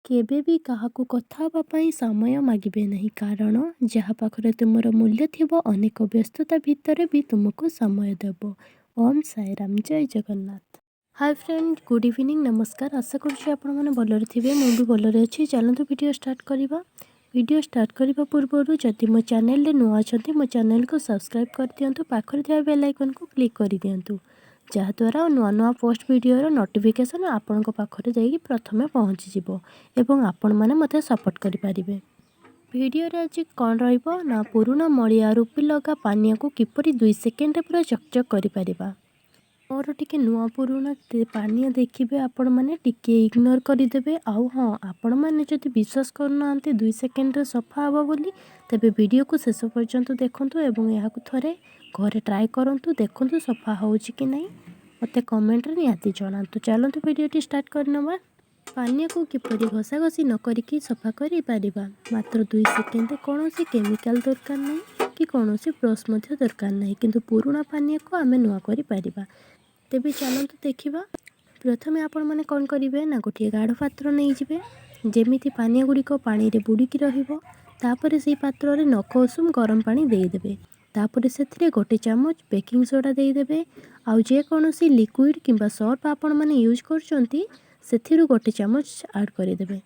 କେବେ ବି କାହାକୁ କଥା ହେବା ପାଇଁ ସମୟ ମାଗିବେ ନାହିଁ, କାରଣ ଯାହା ପାଖରେ ତୁମର ମୂଲ୍ୟ ଥିବ ଅନେକ ବ୍ୟସ୍ତତା ଭିତରେ ବି ତୁମକୁ ସମୟ ଦେବ। ଓମ୍ ସାଇରାମ, ଜୟ ଜଗନ୍ନାଥ। ହାଏ ଫ୍ରେଣ୍ଡ, ଗୁଡ଼୍ ଇଭିନିଂ, ନମସ୍କାର। ଆଶା କରୁଛି ଆପଣମାନେ ଭଲରେ ଥିବେ, ମୁଁ ବି ଭଲରେ ଅଛି। ଚାଲନ୍ତୁ ଭିଡ଼ିଓ ଷ୍ଟାର୍ଟ କରିବା। ଭିଡ଼ିଓ ଷ୍ଟାର୍ଟ କରିବା ପୂର୍ବରୁ ଯଦି ମୋ ଚ୍ୟାନେଲରେ ନୂଆ ଅଛନ୍ତି, ମୋ ଚ୍ୟାନେଲକୁ ସବସ୍କ୍ରାଇବ୍ କରିଦିଅନ୍ତୁ, ପାଖରେ ଥିବା ବେଲ୍ ଆଇକନ୍କୁ କ୍ଲିକ୍ କରିଦିଅନ୍ତୁ, ଯାହାଦ୍ୱାରା ନୂଆ ନୂଆ ପୋଷ୍ଟ ଭିଡ଼ିଓର ନୋଟିଫିକେସନ୍ ଆପଣଙ୍କ ପାଖରେ ଯାଇକି ପ୍ରଥମେ ପହଞ୍ଚିଯିବ ଏବଂ ଆପଣମାନେ ମୋତେ ସପୋର୍ଟ କରିପାରିବେ। ଭିଡ଼ିଓରେ ଆଜି କ'ଣ ରହିବ ନା, ପୁରୁଣା ମଳିଆ ରୁପି ଲଗା ପାନିଆକୁ କିପରି 2 ସେକେଣ୍ଡରେ ପୁରା ଚକଚକ୍ କରିପାରିବା। ମୋର ଟିକେ ନୂଆ ପୁରୁଣା ପାନିଆ ଦେଖିବେ, ଆପଣମାନେ ଟିକେ ଇଗ୍ନୋର କରିଦେବେ। ଆଉ ହଁ, ଆପଣମାନେ ଯଦି ବିଶ୍ୱାସ କରୁନାହାନ୍ତି 2 ସେକେଣ୍ଡରେ ସଫା ହେବ ବୋଲି, ତେବେ ଭିଡ଼ିଓକୁ ଶେଷ ପର୍ଯ୍ୟନ୍ତ ଦେଖନ୍ତୁ ଏବଂ ଏହାକୁ ଥରେ ଘରେ ଟ୍ରାଏ କରନ୍ତୁ। ଦେଖନ୍ତୁ ସଫା ହେଉଛି କି ନାହିଁ, ମୋତେ କମେଣ୍ଟରେ ନିହାତି ଜଣାନ୍ତୁ। ଚାଲନ୍ତୁ ଭିଡ଼ିଓଟି ଷ୍ଟାର୍ଟ କରିନେବା। ପାନିଆକୁ କିପରି ଘଷାଘଷି ନ କରିକି ସଫା କରିପାରିବା ମାତ୍ର 2 ସେକେଣ୍ଡରେ। କୌଣସି କେମିକାଲ ଦରକାର ନାହିଁ କି କୌଣସି ବ୍ରସ୍ ମଧ୍ୟ ଦରକାର ନାହିଁ, କିନ୍ତୁ ପୁରୁଣା ପାନିଆକୁ ଆମେ ନୂଆ କରିପାରିବା। ତେବେ ଚାଲନ୍ତୁ ଦେଖିବା। ପ୍ରଥମେ ଆପଣମାନେ କ'ଣ କରିବେ ନା, ଗୋଟିଏ ଗାଢ଼ ପାତ୍ର ନେଇଯିବେ, ଯେମିତି ପାନିଆ ଗୁଡ଼ିକ ପାଣିରେ ବୁଡ଼ିକି ରହିବ। ତାପରେ ସେଇ ପାତ୍ରରେ ନଖ ଉଷୁମ ଗରମ ପାଣି ଦେଇଦେବେ। ତାପରେ ସେଥିରେ ଗୋଟେ ଚାମଚ ବେକିଂ ସୋଡ଼ା ଦେଇଦେବେ ଆଉ ଯେକୌଣସି ଲିକ୍ୱିଡ଼ କିମ୍ବା ସର୍ଫ ଆପଣମାନେ ୟୁଜ୍ କରୁଛନ୍ତି, ସେଥିରୁ ଗୋଟେ ଚାମଚ ଆଡ଼୍ କରିଦେବେ।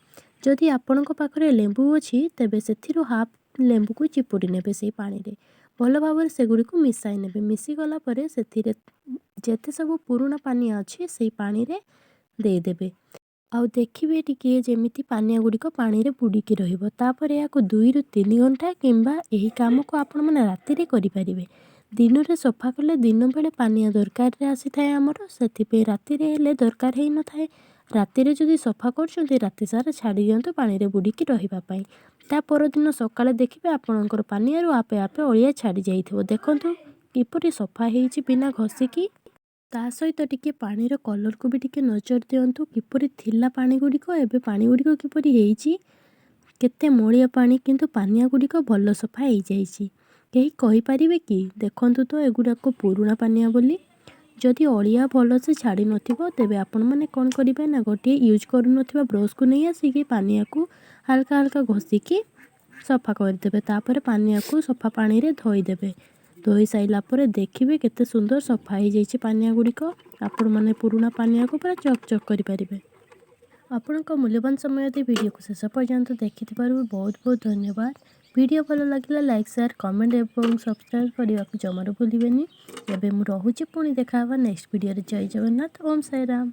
ଯଦି ଆପଣଙ୍କ ପାଖରେ ଲେମ୍ବୁ ଅଛି, ତେବେ ସେଥିରୁ ହାଫ୍ ଲେମ୍ବୁକୁ ଚିପୁଡ଼ି ନେବେ। ସେଇ ପାଣିରେ ଭଲ ଭାବରେ ସେଗୁଡ଼ିକୁ ମିଶାଇ ନେବେ। ମିଶିଗଲା ପରେ ସେଥିରେ ଯେତେ ସବୁ ପୁରୁଣା ପାନିଆ ଅଛି, ସେଇ ପାଣିରେ ଦେଇଦେବେ। ଆଉ ଦେଖିବେ ଟିକିଏ ଯେମିତି ପାନିଆ ଗୁଡ଼ିକ ପାଣିରେ ବୁଡ଼ିକି ରହିବ। ତାପରେ ଏହାକୁ 2ରୁ 3 ଘଣ୍ଟା କିମ୍ବା ଏହି କାମକୁ ଆପଣମାନେ ରାତିରେ କରିପାରିବେ। ଦିନରେ ସଫା କଲେ ଦିନ ବେଳେ ପାନିଆ ଦରକାରରେ ଆସିଥାଏ ଆମର, ସେଥିପାଇଁ ରାତିରେ ହେଲେ ଦରକାର ହେଇନଥାଏ। ରାତିରେ ଯଦି ସଫା କରୁଛନ୍ତି, ରାତି ସାରା ଛାଡ଼ି ଦିଅନ୍ତୁ ପାଣିରେ ବୁଡ଼ିକି ରହିବା ପାଇଁ। ତା ପରଦିନ ସକାଳେ ଦେଖିବେ ଆପଣଙ୍କର ପାନିଆରୁ ଆପେ ଆପେ ଅଳିଆ ଛାଡ଼ି ଯାଇଥିବ। ଦେଖନ୍ତୁ କିପରି ସଫା ହେଇଛି ବିନା ଘଷିକି। ତା ସହିତ ଟିକେ ପାଣିର କଲର୍କୁ ବି ଟିକେ ନଜର ଦିଅନ୍ତୁ। କିପରି ଥିଲା ପାଣି ଗୁଡ଼ିକ, ଏବେ ପାଣି ଗୁଡ଼ିକ କିପରି ହେଇଛି। କେତେ ମଳିଆ ପାଣି, କିନ୍ତୁ ପାନିଆ ଗୁଡ଼ିକ ଭଲ ସଫା ହେଇଯାଇଛି। କେହି କହିପାରିବେ କି, ଦେଖନ୍ତୁ ତ, ଏଗୁଡ଼ାକ ପୁରୁଣା ପାନିଆ ବୋଲି? ଯଦି ଅଳିଆ ଭଲସେ ଛାଡ଼ି ନଥିବ, ତେବେ ଆପଣମାନେ କ'ଣ କରିବେ ନା, ଗୋଟିଏ ୟୁଜ୍ କରୁନଥିବା ବ୍ରସ୍କୁ ନେଇ ଆସିକି ପାନିଆକୁ ହାଲକା ହାଲକା ଘଷିକି ସଫା କରିଦେବେ। ତାପରେ ପାନିଆକୁ ସଫା ପାଣିରେ ଧୋଇଦେବେ। ଧୋଇ ସାରିଲା ପରେ ଦେଖିବେ କେତେ ସୁନ୍ଦର ସଫା ହେଇଯାଇଛି ପାନିଆ ଗୁଡ଼ିକ। ଆପଣମାନେ ପୁରୁଣା ପାନିଆକୁ ପୁରା ଚକ୍ ଚକ୍ କରିପାରିବେ। ଆପଣଙ୍କ ମୂଲ୍ୟବାନ ସମୟ ଦେଇ ଭିଡ଼ିଓକୁ ଶେଷ ପର୍ଯ୍ୟନ୍ତ ଦେଖିଥିବାରୁ ବହୁତ ବହୁତ ଧନ୍ୟବାଦ। ଭିଡ଼ିଓ ଭଲ ଲାଗିଲା, ଲାଇକ୍, ସେୟାର, କମେଣ୍ଟ ଏବଂ ସବସ୍କ୍ରାଇବ୍ କରିବାକୁ ଜମାରୁ ଭୁଲିବେନି। ଏବେ ମୁଁ ରହୁଛି, ପୁଣି ଦେଖା ହେବା ନେକ୍ସଟ ଭିଡ଼ିଓରେ। ଜୟ ଜଗନ୍ନାଥ, ଓମ୍ ସାଇରାମ।